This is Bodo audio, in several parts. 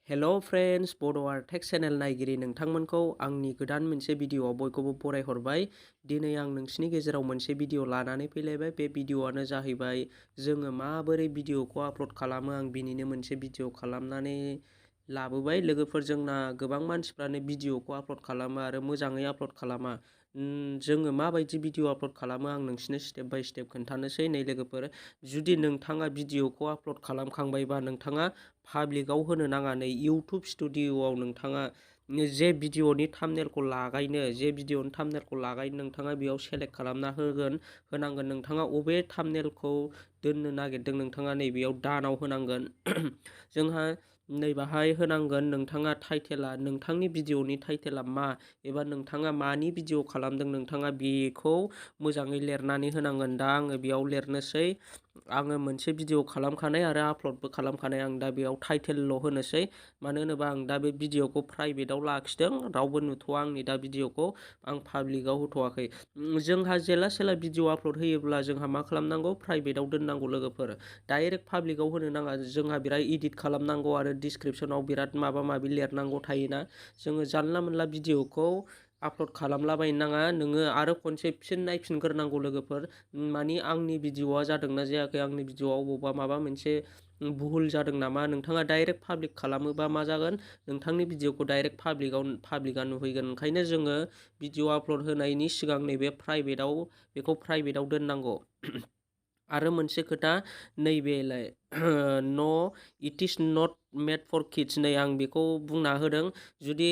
हेलो फ्रेंड्स, बड टेक चेनेल नायगिरि नोंथांमोनखौ आंनि गोदान मोनसे भिडिअआव बयखौबो बरायहरबाय। दिनै आं नोंसिनि गेजेराव मोनसे भिडिअ लानानै फैलायबाय। बे भिडिअआनो जाहैबाय जोङो माबोरै भिडिअखौ आपल'ड खालामो। आं बिनिनो मोनसे भिडिअ खालामनानै लाबोबाय। लोगोफोर, जोंना गोबां मानसिफ्रानो भिडिअखौ आपल'ड खालामो आरो मोजाङै आपल'ड खालामा। जोङो माबायदि भिडिअ आपल'ड खालामो आं नोंसिनो स्टेप बाय स्टेप खोन्थानोसै। नै लोगोफोर, जुदि नोंथाङा भिडिअखौ आपल'ड खालामखांबायबा नोंथाङा पाब्लिकआव होनो नाङा। नै इउटुब स्टुडिअ'आव नोंथाङा जे भिडिअनि थाम्बनेलखौ लागायनो नोंथाङा बेयाव सेलेक्ट खालामना होनांगोन। नोंथाङा अबे थाम्बनेलखौ दोननो नागिरदों नोंथाङा नैबेयाव दानाव होनांगोन। जोंहा नैबाहाय होनांगोन नोंथाङा टाइटेला, नोंथांनि भिडिअनि टाइटेला मा एबा नोंथाङा मानि भिडिअ खालामदों नोंथाङा बेखौ मोजाङै लिरनानै होनांगोन। दा आङो बेयाव लिरनोसै, आङो मोनसे भिडिअ खालामखानाय आरो आपल'डबो खालामखानाय। आं दा बेयाव टाइटेलल' होनोसै, मानो होनोबा आं दा बे भिडिअखौ प्राइभेटाव लाखिदों। रावबो नुथ'वा आंनि दा भिडिअखौ, आं पाब्लिकआव होथ'वाखै। जोंहा जेला भिडिअ आपल'ड होयोब्ला जोंहा मा खालामनांगौ, प्राइभेटाव दोननांगौ लोगोफोर। डाइरेक्ट पाब्लिकआव होनो नाङा। जोंहा बिराद इडिट खालामनांगौ आरो डिसक्रिपसनाव बिराद माबा माबि लिरनांगौ थायोना। जोङो जानला मोनला भिडिअखौ आपल'ड खालामलाबायनो नाङा। नोङो आरो खनसे फिन नायफिनग्रोनांगौ लोगोफोर, मानि आंनि भिडिअआ जादोंना जायाखै, आंनि भिडिअआव अबावबा माबा मोनसे भुल जादों नामा। नोंथाङा डाइरेक्ट पाब्लिक खालामोबा मा जागोन, नोंथांनि भिडिअखौ डाइरेक्ट पाब्लिकआ नुहैगोन। ओंखायनो जोङो भिडिअ आपल'ड होनायनि सिगां नैबे बेखौ प्राइभेटाव दोननांगौ। आरो मोनसे खोथा, नैबेलाय it is not made for kids. नै आं बेखौ बुंना होदों। जुदि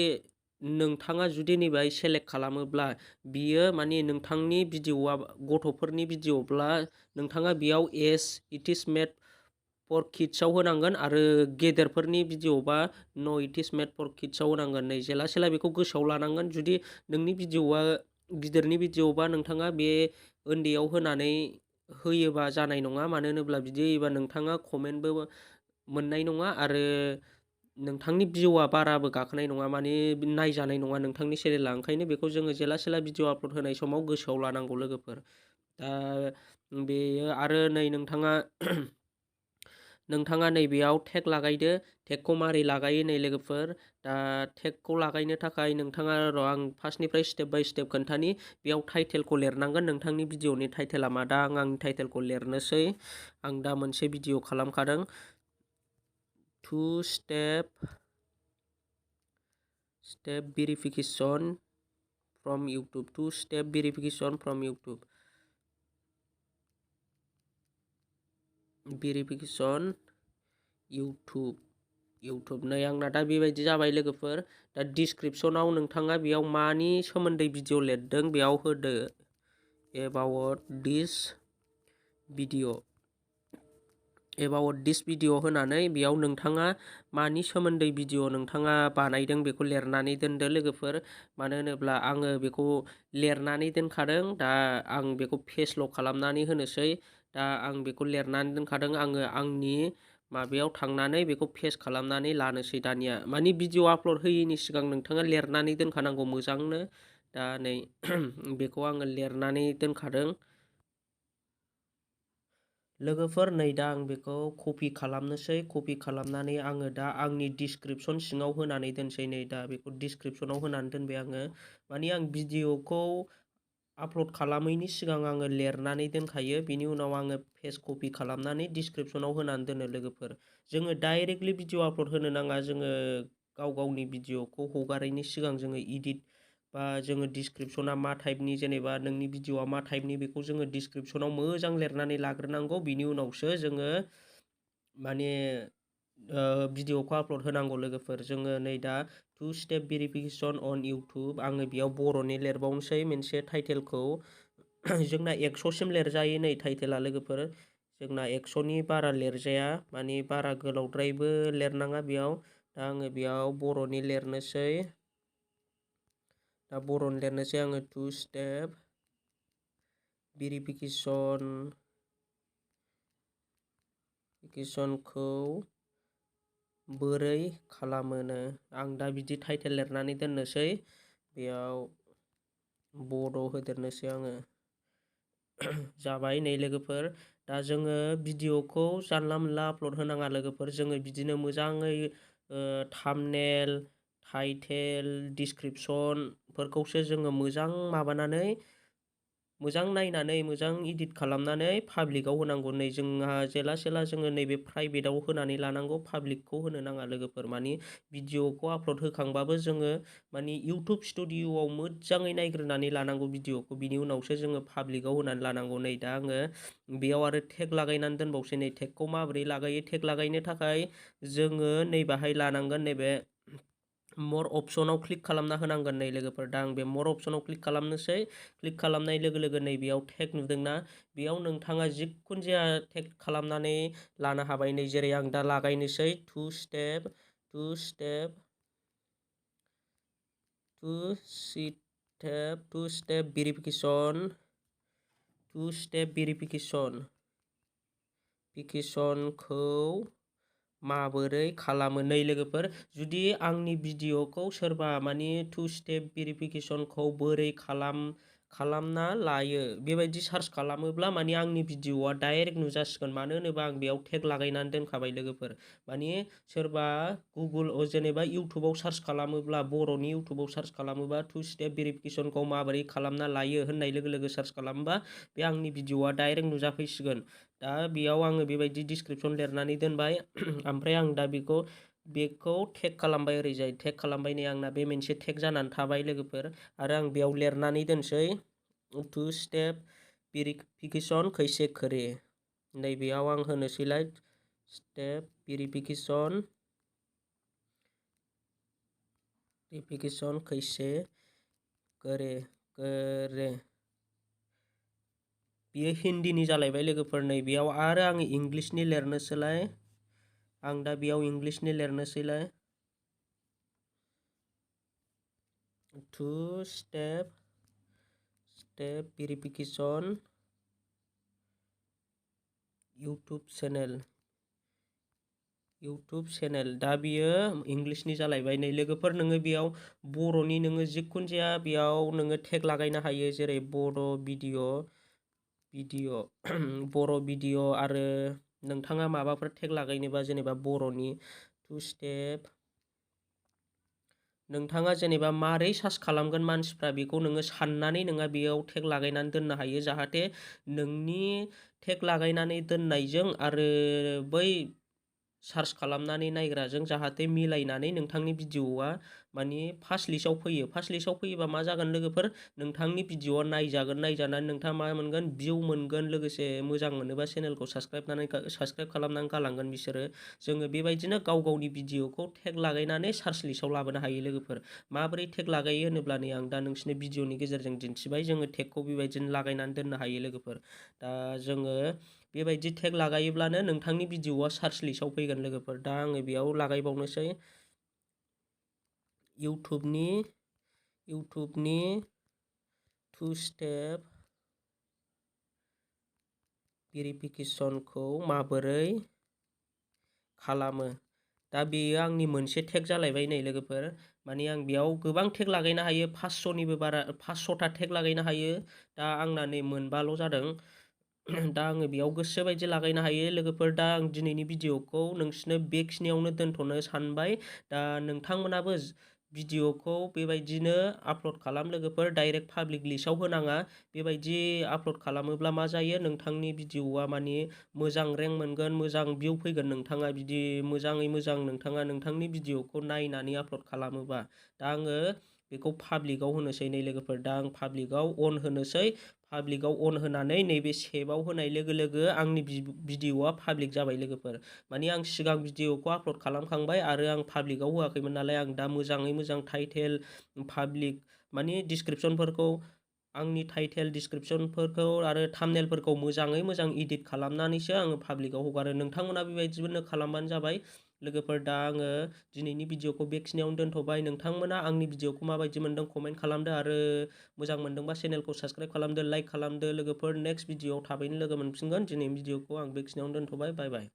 नोंथाङा नैबेहाय सेलेक्ट खालामोब्ला बियो माने नोंथांनि भिडिअआ गथ'फोरनि भिडिअब्ला नोंथाङा बेयाव इट इज मेड फर किड्सआव होनांगोन आरो गेदेरफोरनि भिडिअबा इट इज मेड फर किड्सआव होनांगोन। नै जेला बेखौ गोसोआव लानांगोन। जुदि नोंनि भिडिअआ गिदिरनि भिडिअबा नोंथाङा बे उन्दैयाव होनानै होयोबा जानाय नङा। मानो होनोब्ला बिदि होयोबा नोंथाङा कमेन्टबो मोननाय नङा आरो नोंथांनि भिउआ बाराबो गाखोनाय नङा, माने नायजानाय नङा नोंथांनि चेनेला। ओंखायनो बेखौ जोङो जेला भिडिअ आपल'ड होनाय समाव गोसोआव लानांगौ लोगोफोर। दा बेयो आरो नै नोंथाङा नैबेयाव टेग लागायदो। टेगखौ मारै लागायो नै लोगोफोर, दा टेगखौ लागायनो थाखाय नोंथाङा आं फार्स्टनिफ्राय स्टेप बाय स्टेप खोन्थानि। बेयाव टाइटेलखौ लिरनांगोन, नोंथांनि भिडिअनि टाइटेला मा। दा आं आंनि टाइटेलखौ लिरनोसै। आं दा मोनसे भिडिअ खालामखादों, 2 step verification from YouTube. 2 step verification from YouTube. YouTube नै आंना दा बेबायदि जाबाय लोगोफोर। दा डिसक्रिपसनाव नोंथाङा बेयाव मानि सोमोन्दै भिडिअ लिरदों बेयाव होदो, एबाउट दिस भिडिअ होनानै बेयाव नोंथाङा मानि सोमोन्दै भिडिअ नोंथाङा बानायदों बेखौ लिरनानै दोनदो लोगोफोर। मानो होनोब्ला आङो बेखौ लिरनानै दोनखादों। दा आं बेखौ पेस्टल' खालामनानै होनोसै। दा आं बेखौ लिरनानै दोनखादों। आङो आंनि माबायाव थांनानै बेखौ पेस्ट खालामनानै लानोसै दानिया। मानि भिडिअ आपल'ड होयैनि सिगां नोंथाङा लिरनानै दोनखानांगौ मोजांनो। दा नै बेखौ आङो लिरनानै दोनखादों लोगोफोर। नै दा आं बेखौ कपि खालामनोसै। कपि खालामनानै आङो दा आंनि डिसक्रिपसन सिङाव होनानै दोनसै। नै दा बेखौ डिसक्रिपसनाव होनानै दोनबाय आङो। मानि आं भिडिअखौ आपल'ड खालामैनि सिगां आङो लिरनानै दोनखायो। बिनि उनाव आङो पेस्ट कपि खालामनानै डिसक्रिपसनाव होनानै दोनो लोगोफोर। जोङो डाइरेक्टलि भिडिअ आपल'ड होनो नाङा। जोङो गावनि भिडिअखौ हगारैनि सिगां जोङो इडिट बा जोङो डिसक्रिपसना मा टाइपनि, जेनेबा नोंनि भिडिअआ मा टाइपनि, बेखौ जोङो डिसक्रिपसनाव मोजां लिरनानै लाग्रोनांगौ। बिनि उनावसो जोङो माने भिडिअखौ आपल'ड होनांगौ लोगोफोर। जोङो नै दा 2 स्टेप भेरिफिकेसन अन इउटुब, आङो बेयाव बर'नि लिरबावनोसै मोनसे टाइटेलखौ। जोंना 100सिम लिरजायो नै टाइटेला लोगोफोर। जोंना 100नि बारा लिरजाया, माने बारा गोलावद्रायबो लिरनाङा बेयाव। दा आङो बेयाव बर'नि लिरनोसै। दा बर'नि लिरनोसै आङो 2 स्टेप भेरिफिकेसनखौ बोरै खालामोनो। आं दा बिदि टाइटेल लिरनानै दोननोसै। बेयाव बड' होदेरनोसै आङो। जाबाय नै लोगोफोर। दा जोङो भिडिअखौ जानला मोनला आपल'ड होनाङा लोगोफोर। जोङो बिदिनो मोजाङै थाम्बनेल टाइटेल डिसक्रिपसनफोरखौसो जोङो मोजां माबानानै मोजां नायनानै मोजां इडिट खालामनानै पाब्लिकआव होनांगौ। नै जोंहा जेला जोङो नैबे प्राइभेटआव होनानै लानांगौ, पाब्लिकखौ होनो नाङा लोगोफोर। मानि भिडिअखौ आपल'ड होखांबाबो जोङो मानि इउटुब स्टुडिअ'आव मोजाङै नायग्रोनानै लानांगौ भिडिअखौ, बिनि उनावसो जोङो पाब्लिकआव होनानै लानांगौ। नै दा आङो बेयाव आरो टेग लागायनानै दोनबावसै। नै टेगखौ माबोरै लागायो? टेग लागायनो थाखाय जोङो नै बाहाय लानांगोन, नैबे मर अपसनाव क्लिक खालामना होनांगोन। नै लोगोफोर दा आं बे मर अपसनाव क्लिक खालामनोसै। क्लिक खालामनाय लोगो लोगो नै बेयाव टेग नुदोंना? बेयाव नोंथाङा जिखुनु जाया टेग खालामनानै लानो हाबाय। नै जेरै आं दा लागायनोसै टु स्टेप भेरिफिकेसनखौ माबोरै खालामो? नै लोगोफोर, जुदि आंनि भिडिअखौ सोरबा मानि टु स्टेप भेरिफिकेसनखौ बोरै खालामना लायो बेबायदि सार्च खालामोब्ला मानि आंनि भिडिअआ डाइरेक्ट नुजासिगोन। मानो होनोबा आं बेयाव टेग लागायनानै दोनखाबाय लोगोफोर। मानि सोरबा गुगोल जेनेबा इउटुबाव सार्च खालामोब्ला, बर'नि इउटुबाव सार्च खालामोबा टु स्टेप भेरिफिकेसनखौ माबोरै खालामना लायो होननाय लोगो लोगो सार्च खालामोबा बे आंनि भिडिअआ डाइरेक्ट नुजाफैसिगोन। दा बेयाव आङो बेबायदि डिसक्रिपसन लिरनानै दोनबाय। ओमफ्राय आं दा बेखौ टेग खालामबाय, ओरैजाय टेग खालामबाय। नै आंना बे मोनसे टेग जानानै थाबाय लोगोफोर। आरो आं बेयाव लिरनानै दोनसै टु स्टेप भेरिफिकेसन कैसे करे। नै बेयाव आं होनोसैलाय स्टेप भेरिफिकेसन कैसे करे। बियो हिन्दीनि जालायबाय लोगोफोर। नै बेयाव आरो आङो इंलिसनि लिरनोसैलाय। आं दा बेयाव इंलिसनि लिरनोसैलाय two step verification YouTube channel. दा बियो इंलिसनि जालायबाय। नै लोगोफोर, नोङो बेयाव बर'नि नोङो जिखुनु जाया बेयाव नोङो टेग लागायनो हायो, जेरै बर' भिडिअ आरो नोंथाङा माबाफोर टेग लागायनोबा जेनेबा बर'नि टु स्टेप, नोंथाङा जेनेबा मारै सार्च खालामगोन मानसिफ्रा बेखौ नोङो साननानै नोङो बेयाव टेग लागायनानै दोननो हायो, जाहाथे नोंनि टेग लागायनानै दोननायजों आरो बै सार्च खालामनानै नायग्राजों जाहाथे मिलायनानै नोंथांनि भिडिअआ मानि फार्स्ट लिस्टआव फैयो। फार्स्ट लिस्टआव फैयोबा मा जागोन लोगोफोर, नोंथांनि भिडिअआ नायजानानै नोंथाङा मा मोनगोन? भिउ मोनगोन। लोगोसे मोजां मोनोबा चेनेलखौ साबसक्राइब खालामनानै गालांगोन बिसोरो। जोङो बेबायदिनो गाव गावनि भिडिअखौ टेग लागायनानै सार्च लिस्टआव लाबोनो हायो लोगोफोर। माबोरै टेग लागायो होनोब्ला नै आं दा नोंसिनि भिडिअनि गेजेरजों दिन्थिबाय। जोङो टेगखौ बेबायदिनो लागायनानै दोननो हायो लोगोफोर। दा जोङो बेबायदि टेग लागायोब्लानो नोंथांनि भिडिअआ सार्च लिस्टआव फैगोन लोगोफोर। दा आङो बेयाव लागायबावनोसै इउटुबनि टु स्टेप भेरिफिकेसनखौ माबोरै खालामो। दा बेयो आंनि मोनसे टेग जालायबाय। नै लोगोफोर, मानि आं बेयाव गोबां टेग लागायनो हायो, 500निबो बारा 500टा टेग लागायनो हायो। दा आंना नै मोनबाल' जादों। दा आङो बेयाव गोसो बायदि लागायनो हायो लोगोफोर। दा आं दिनैनि भिडिअखौ नोंसिनो बेखिनियावनो दोनथ'नो सानबाय। दा नोंथांमोनाबो भिडिअखौ बेबायदिनो आपल'ड खालाम लोगोफोर, डाइरेक्ट पाब्लिक लिस्टआव होनाङा। बेबायदि आपल'ड खालामोब्ला मा जायो, नोंथांनि भिडिअआ मानि मोजां रेंक मोनगोन, मोजां भिउ फैगोन। नोंथाङा बिदि मोजाङै मोजां नोंथाङा नोंथांनि भिडिअखौ नायनानै आपल'ड खालामोबा। दा आङो बेखौ पाब्लिकआव होनोसै। नै लोगोफोर, दा आं पाब्लिकआव अन होनोसै। पाब्लिकआव अन होनानै नैबे सेभआव होनाय लोगो लोगो आंनि भिडिअआ पाब्लिक जाबाय लोगोफोर। मानि आं सिगां भिडिअखौ आपल'ड खालामखांबाय आरो आं पाब्लिकआव होआखैमोन नालाय। आं दा मोजाङै मोजां टाइटेल पाब्लिक मानि डिसक्रिपसनफोरखौ, आंनि टाइटेल डिसक्रिपसनफोरखौ आरो थाम्बनेलफोरखौ मोजाङै मोजां इडिट खालामनानैसो आङो पाब्लिकआव हगारो। नोंथांमोना बेबायदिनो खालामबानो जाबाय लोगोफोर। दा आङो दिनैनि भिडिअखौ बेखिनियावनो दोनथ'बाय। नोंथांमोना आंनि भिडिअखौ माबायदि मोनदों कमेन्ट खालामदो, आरो मोजां मोनदोंबा चेनेलखौ साबसक्राइब खालामदो, लाइक खालामदो लोगोफोर। नेक्स्ट भिडिअआव थाबैनो लोगो मोनफिनगोन। दिनैनि भिडिअखौ आं बेखिनियावनो दोनथ'बाय। बाय बाय।